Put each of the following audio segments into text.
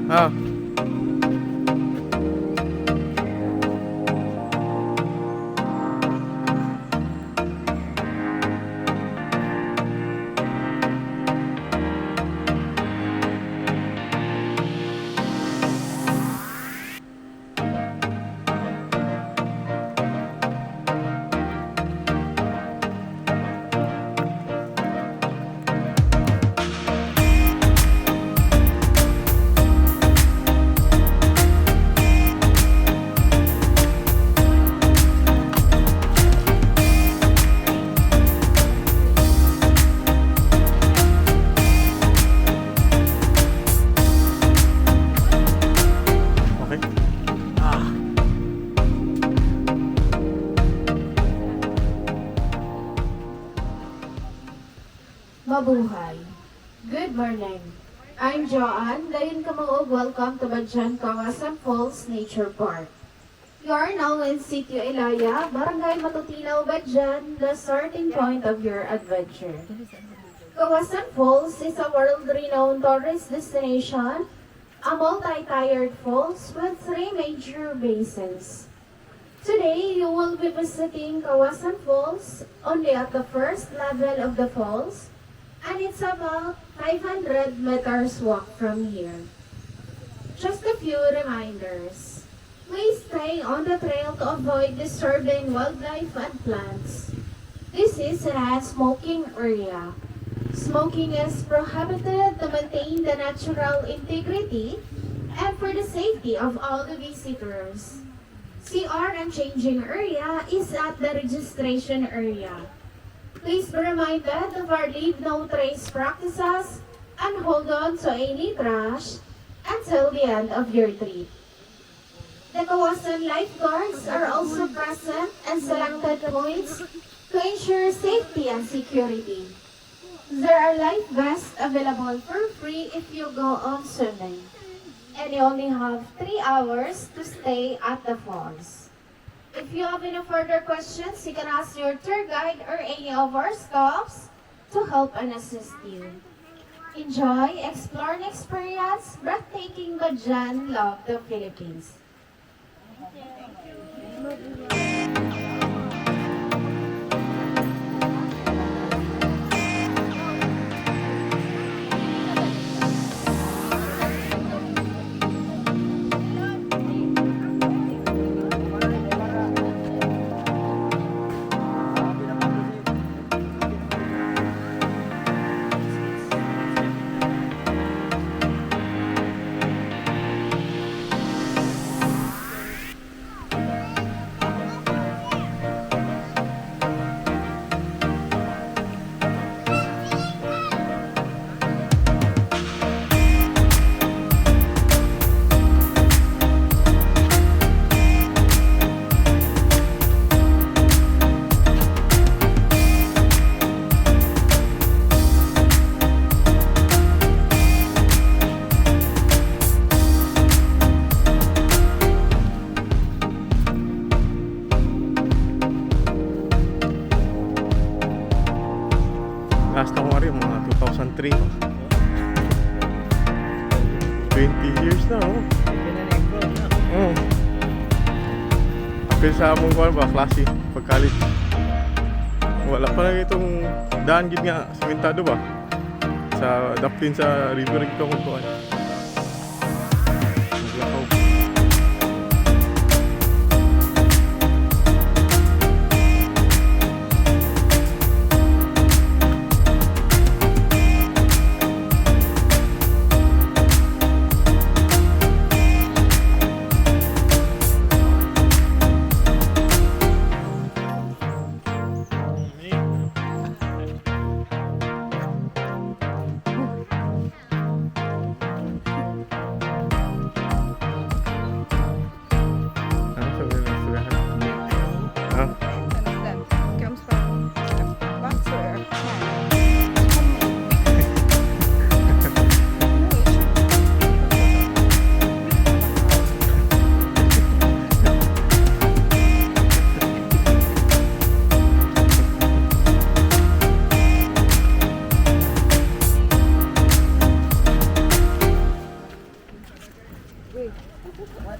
Ah. Okay. Ah. Mabuhay. Good morning. I'm Joanne, dayon kamo og welcome to Badian Kawasan Falls Nature Park. You are now in Sitio Ilaya, Barangay Matutinao, Badian, the starting point of your adventure. Kawasan Falls is a world-renowned tourist destination, a multi-tiered falls with three major basins. Today, you will be visiting Kawasan Falls only at the first level of the falls, and it's about 500 meters walk from here. Just a few reminders. Please stay on the trail to avoid disturbing wildlife and plants. This is a smoking area. Smoking is prohibited to maintain the natural integrity and for the safety of all the visitors. CR and changing area is at the registration area. Please be reminded of our leave no trace practices and hold on to any trash until the end of your trip. The Kawasan lifeguards are also present and selected points to ensure safety and security. There are life vests available for free if you go on swimming. And you only have 3 hours to stay at the falls. If you have any further questions, you can ask your tour guide or any of our staffs to help and assist you. Enjoy, explore, and experience breathtaking Badian. Love the Philippines. Last na ko nga rin, mga 2003 pa. 20 years na, oh. Oh. Apil sa among kuwan ba, klase, pag college. Wala pa na itong daan gid nga, simentado ba? Sa daptin sa river gid ko kuwan. Maglakaw.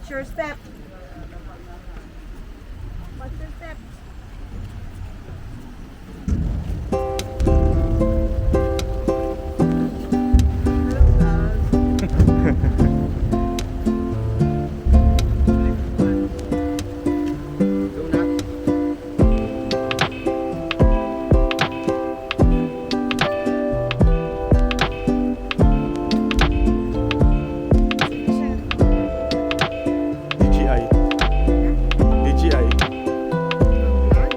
Watch your step. Watch your step. Hello, vlog. Donut. Sige siya. DJI. DJI. Vlog?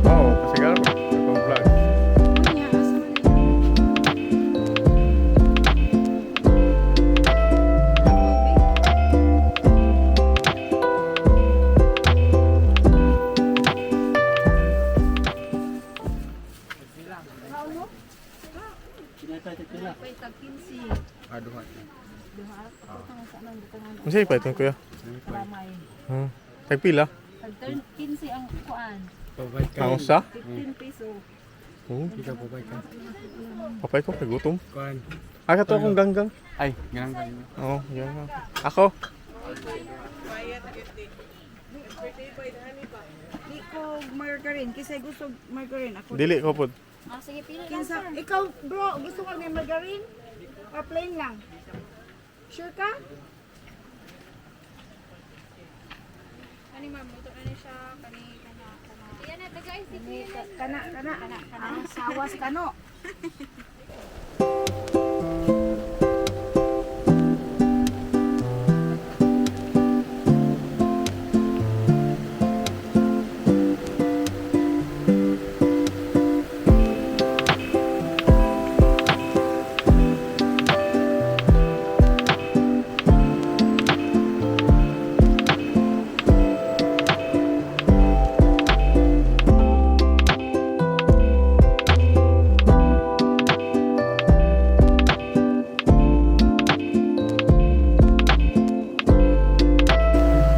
Oo, kasi gano'n ko. Pang vlog. Ano niya? Asa man niya? Tubig. Ah, duha. Ano sa'yo pa itong kuya? Tagpila? Pag 15 ang kuan, Pabay ka. Ang usa? 15 piso. Oo. Ikaw pabay ka. Papay ko, nagutom. Kuan. Ah, kato akong ganggang. Ay, ganang kayo. Oo, ganggang. Ako? Di ko margarine. Kasi gusto margarine. Ako. Dili ko po. Ah, sige, pili lang Kinsa, sir. ikaw bro, gusto ka may margarine? O plain lang? Sure ka? Yan na, tagay si kuya. Kana, kana. Kana, kana. Ah, sawas kano.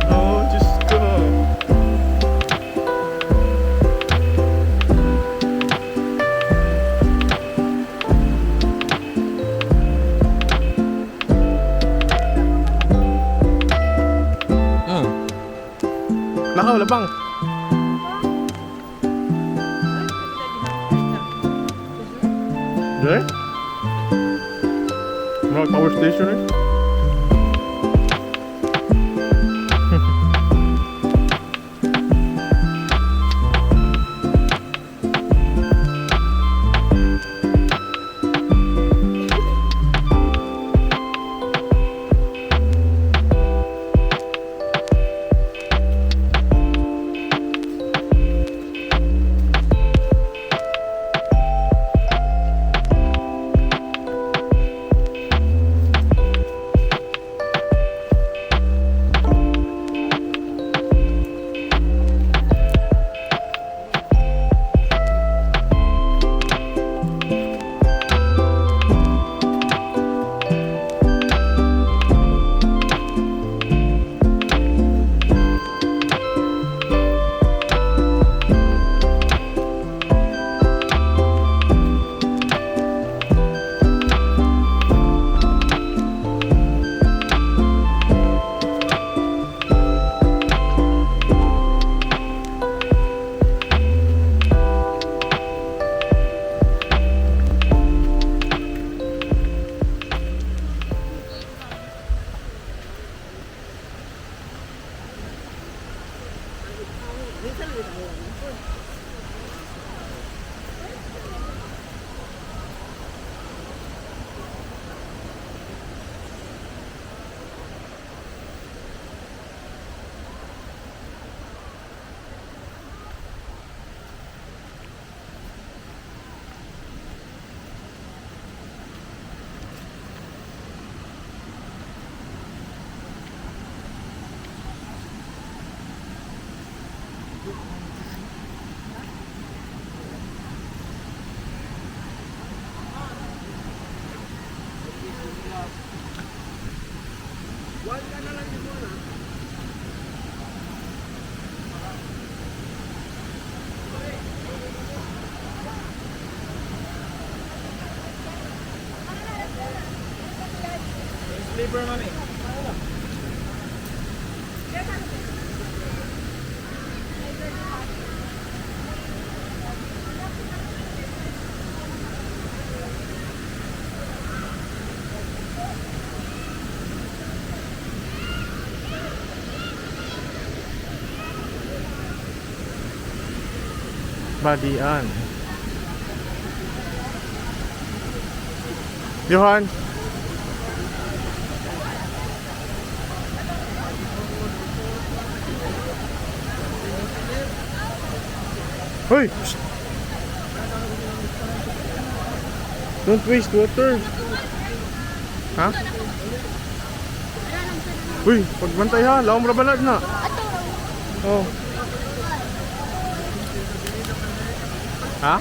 Oh, Diyos ko. Nakaw, labang. Dre? Mga power station eh. Sleeper, mami. Badian. Johan. Hoy! Psst! Don't waste water. Ha? Uy, pagbantay ha, lawom ra balad na. Oh. Ha?